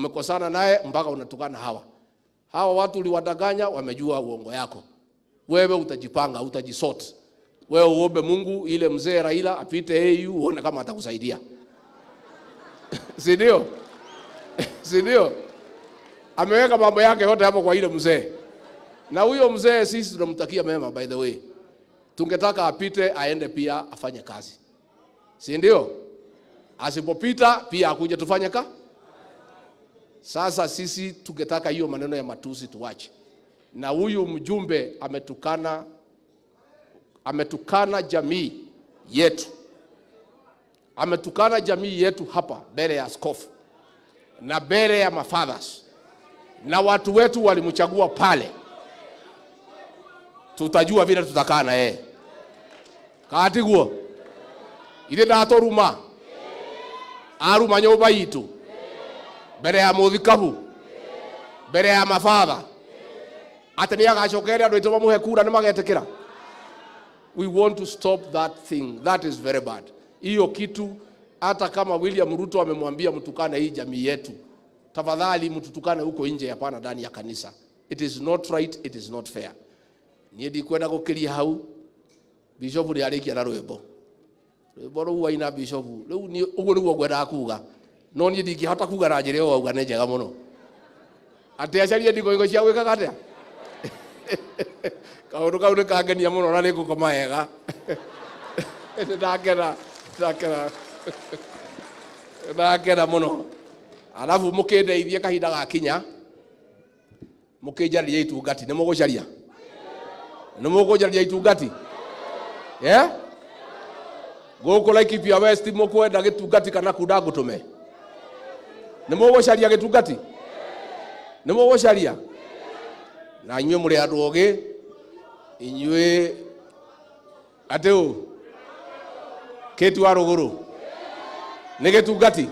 Umekosana naye mpaka unatukana hawa. Hawa watu uliwadanganya, wamejua uongo yako. Wewe utajipanga, utajisort. Wewe uombe Mungu ile mzee Raila apite AU uone kama atakusaidia. Si ndio? Si ndio? Ameweka mambo yake yote hapo kwa ile mzee. Na huyo mzee sisi tunamtakia mema, by the way. Tungetaka apite aende pia afanye kazi. Si ndio? Asipopita pia akuje tufanye ka. Sasa sisi tungetaka hiyo maneno ya matusi tuwache. Na huyu mjumbe ametukana, ametukana jamii yetu. Ametukana jamii yetu hapa mbele ya askofu na mbele ya mafathers, na watu wetu walimchagua pale. Tutajua vile tutakaa na yeye. Katiguo ithe ndatoruma aruma nyumba itu mbere ya muthikabu, mbere ya mabatha, ati ni agacokeria andu aitu mamuhe kura ni magetikira. We want to stop that thing. That is very bad. Hiyo kitu, hata kama William Ruto amemwambia mtukane hii jamii yetu, tafadhali mtutukane huko nje, hapana ndani ya kanisa. It is not right, it is not fair. Niĩ ndikwenda gũkĩria hau. Bishop nĩ arĩkia na rwĩmbo, rwĩmbo rũu aina bishop rĩu niĩ ũguo nĩguo ngwendaga kuga, no niĩ ndingĩhota kuga na njĩra ĩyo auga nĩ njega mũno, atĩ acarie ndingoingo cia gwĩkaga atĩa. Kaũndũ kau nĩ kangenia mũno na nĩ ngũkoma wega. Nĩ ndakena, ndakena, ndakena mũno. Alafu mũkĩndeithie kahinda gakinya mũkĩnjarĩrie itungati. Nĩ mũgũcaria, nĩ mũkũnjarĩria itungati, yeah? Gũkũ Laikipia West mũkwenda gĩtungati kana kunda ngũtũme? Nĩ mũgũcaria gĩtungati? Nĩ mũgũcaria? Na inyuĩ mũrĩ andũ ogĩ inyuĩ, atĩ ũ kĩtu wa rũgũrũ nĩ gĩtungati.